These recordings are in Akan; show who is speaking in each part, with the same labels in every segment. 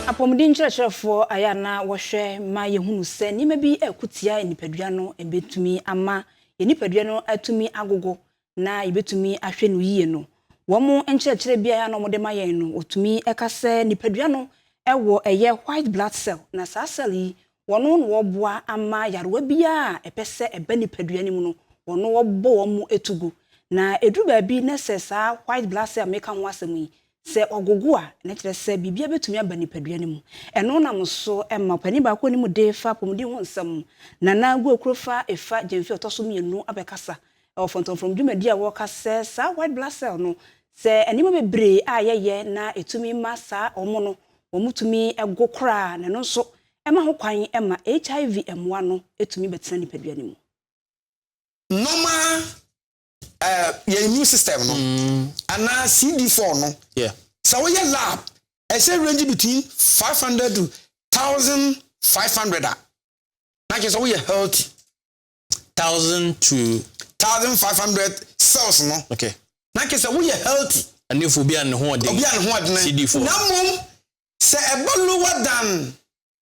Speaker 1: Apɔmuden nkyerɛkyerɛfoɔ ayɛ a na wɔhwɛ ma yɛhunu sɛ nneɛma bi ɛko tia nipadua no ɛbɛtumi ama yɛn nipadua no atumi agogo na yɛbɛtumi ahwɛ no yie no. Wɔn nkyerɛkyerɛ bi a na wɔde ma yɛn no, wɔtumi ɛka sɛ nipadua no ɛwɔ ɛyɛ white blood cell, na saa cell yi wɔn na wɔboa ama yarewa biara a ɛpɛ sɛ ɛba nipadua no mu no, wɔn wɔbɔ wɔn mu etu gu. Na eduru baabi na sɛ saa white blood cell meka ho asɛm yi sɛ ɔgogo a, na kyerɛ sɛ biribiara bɛtumi aba nipadua no mu. Ɛno nam so ma panin baako anim de fa apɔmuden ho nsɛm, Nana Guokuro Efa Gyemfi ɔtɔ so mmienu, abɛkasa ɛwɔ fɔntɔnfrɔm dwumadi a wɔreka sɛ saa white blood cell no, sɛ nneɛma bebree a yɛyɛ na ɛtumi ma saa ɔmo no wɔn tumi go koraa, na ɛno nso ɛma ho kwan ma HIV mmoa no ɛtumi bɛtena nipadua no mu.
Speaker 2: Normal yɛ immune system no anaa CD4 no, sɛ woyɛ lab, ɛsɛ range between 500 to 1500 a, na kyerɛ sɛ woyɛ healthy.
Speaker 3: 1000 to
Speaker 2: 1500 cells no. Na kyerɛ sɛ woyɛ healthy.
Speaker 3: Anefo obi a ne ho ɔden.
Speaker 2: Obi a ne ho ɔden.
Speaker 3: CD4.
Speaker 2: Na mmom sɛ ɛba lower than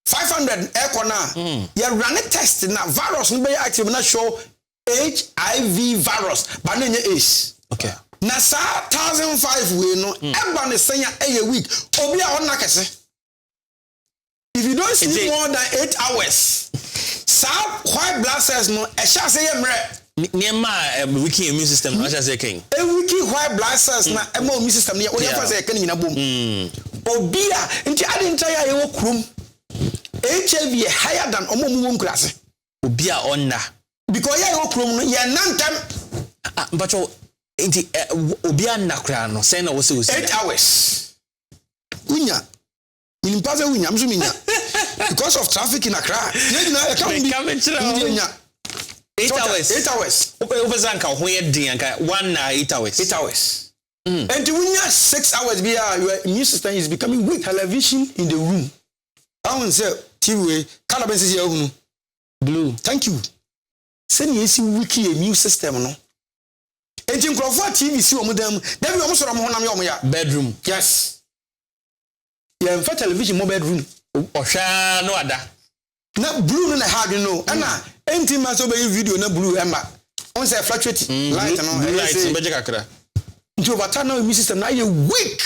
Speaker 2: 500 ɛkɔ no a, yɛrun test na virus no bɛyɛ active na show HIV virus ba na ɛnyɛ AIDS. Na saa 1500 wei no, ɛba ne sɛn a ɛyɛ weak? Obi a ɔnna kɛse, if you don't sleep more than 8 hours, saa white blood cells no ɛhyɛ ase yɛ mmerɛ.
Speaker 3: Nneɛma a weaken immune system na ɔhyɛ ase kɛn.
Speaker 2: Eweaken white blood cells na ɛma immune system no yɛ wɔyɛ fa sɛ yɛka ne nyina bom. Obi a nti ade nta yɛ a yɛwɔ kurom, HIV yɛ higher than ɔmo a ɔmo wɔ nkuraase.
Speaker 3: Obi a ɔnna.
Speaker 2: Because yɛ a yɛwɔ kurom no, yɛn nan ntɛm.
Speaker 3: Ah, mpatwɛ, nti obi a nna koraa no, sɛn na wɔsɛ osi?
Speaker 2: 8 hours. Wunya minimpa sɛ wunya nso minya because of traffic in Accra. Yɛn nyinaa yɛka ho bi.
Speaker 3: Meka me kyerɛ wo.
Speaker 2: Nti nya
Speaker 3: 8 hours.
Speaker 2: 8 hours.
Speaker 3: Wopɛ sɛ anka ho yɛ den, anka one na 8 hours.
Speaker 2: 8 hours. Nti wunya 6 hours bi a, your immune system is becoming weak. Television in the room, ahun sɛ TV wei colour bɛ nsisi ahunu?
Speaker 3: Blue.
Speaker 2: Thank you. Sɛnea esi weak yɛ immune system no, nti nkurɔfoɔ a TV si wɔn dan mu dabi, wɔn sɔrɔ wɔn honam yɛ wɔn ya.
Speaker 3: Bedroom.
Speaker 2: Yes, yɛnfa television mɔ bedroom.
Speaker 3: Ɔhwɛ na wada.
Speaker 2: Na blue no na ɛha adwene no, ɛna ɛnti ma sɛ wobɛyi video na blue ɛma ɔn sɛ fluctuate light no.
Speaker 3: Blue
Speaker 2: ɛyɛ
Speaker 3: light
Speaker 2: sɛ
Speaker 3: bɛgye kakra.
Speaker 2: Nti over time na immune system na ayɛ weak.